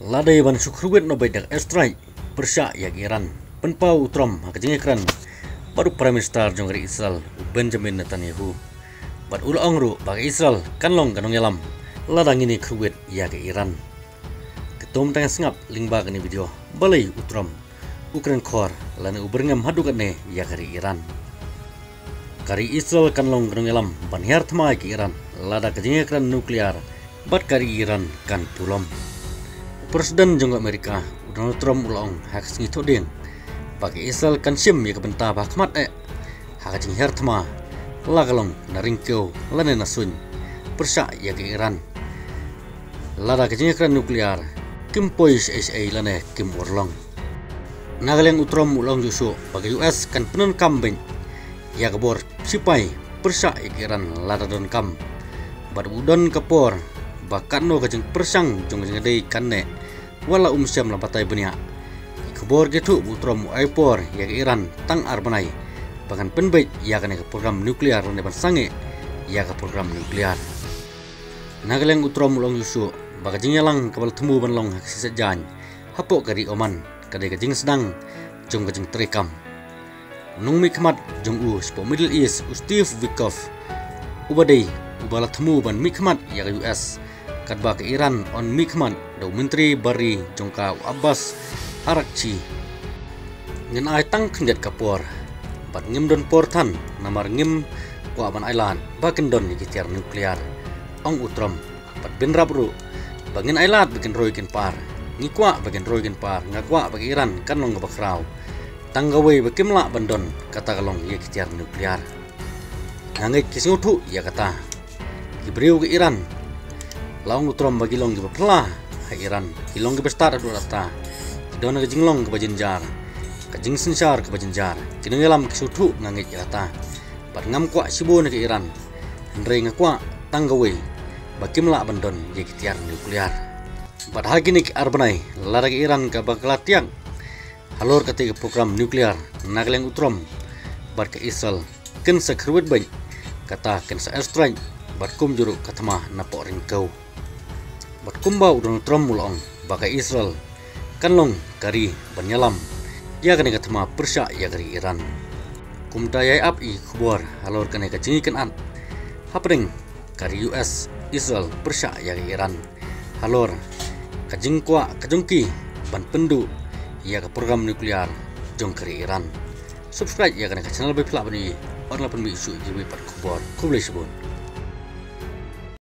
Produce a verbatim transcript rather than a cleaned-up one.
La dei ban shu kyrwit noh beit da ka airstrike pyrshah ïa ka Iran, pynpaw u Trump ha ka jingïakren bad u Prime Minister jong ka ri Israel, u Benjamin Netanyahu. Bad u la ong ruh ba ka Israel kan long ka nongïalam lada ngin ïakyrwit ïa ka Iran. Kito mynta ngin sngap lyngba kane ka video balei u Trump u kren khor lane u byrngem haduh katne ïa ka ri Iran. Ka ri Israel kan long ka nongïalam ban hiar thma ïa ka Iran lada ka jingïakren nuclear bad ka ri Iran kan pulom. U President jong ka Amerika, u Donald Trump, u la ong ha ka sngi Thohdieng ba ka Israel kan shim ïa ka bynta ba ha khmat eh ha ka jinghiar thma, la ka long na ring kiew lane na suiñ, pyrshah ïa ka Iran. Lada ka jingïakren nuclear kim poi shaei shaei lane kim urlong. Na ka liang u Trump u la ong shuh shuh ba ka U S kan pyndonkam beit ïa ka bor sipai pyrshah ïa ka Iran lada donkam. Bad u don ka por ba katno ka jingpyrshang jong ka jingïadei kan neh, wat la um shym la batai bniah. Ki khubor ki ïathuh ba u Trump u ai por ïa ka Iran tang ar bnai ba kan pynbeit ïa kane ka program nuclear lane ban sangeh ïa ka program nuclear. Na ka liang u Trump u la ong shuh shuh ba ka jingïalang kaba la thmu ban long ha ka sngi Saitjaiñ hapoh ka ri Oman ka dei ka jingsdang jong ka jingtreikam. U nongmihkhmat jong u shapoh Middle East, u Steve Witkoff, uba dei uba la thmu ban mihkhmat ïa ka U S katba ka Iran yn mihkhmat da u Myntri Bar Ri jong ka, u Abbas Araghchi. Ngin ai tang khyndiat ka por bad ngim don por than namar ngim kwah ban ailad ba kin don ïa ki tiar nuclear, ong u Trump. Bad bynrap ruh ba ngin ailad ba kin roi kin par. Ngi kwah ba kin roi kin par, nga kwah ba ka Iran kan long kaba khraw. Tang kawei ba kim lah ban don, kata ka long ïa ki tiar nuclear. Nga ngeit ki sngewthuh ïa kata. Ki briew ka Iran, la ong u Trump, ba ki long kiba phylla ha Iran, ki long kiba stad haduh katta. Ki don ha ka jinglong kaba jynjar, ka jingsynshar kaba jynjar. Ki nongïalam ki sngewthuh, nga ngeit ïa kata. Bad ngam kwah shibun ha ka Iran, hynrei nga kwah tang kawei ba kim lah ban don ïa ki tiar nuclear. Bad ha kine ki ar bnai lada ka Iran kaba ka la tiak halor kata ka program nuclear, na ka liang u Trump bad ka Israel kin sa kyrwit beit, kata kin sa airstrike bad kumjuh ruh ka thma napoh ring kiew. Bad kumba u Donald Trump u la ong ba ka Israel kan long ka ri ban ïalam ïa kane ka thma pyrshah ïa ka ri Iran. Kumta ïai ap ïa ki khubor halor kane ka jingïakynad hapdeng ka ri U S Israel pyrshah ïa ka Iran halor ka jingkwah ka jong ki ban pynduh ïa ka program nuclear jong ka ri Iran. Subscribe ïa kane ka channel ba phi lah ban ïohi ban pynmih shuh ïa kiwei pat khubor. Khublei shibun.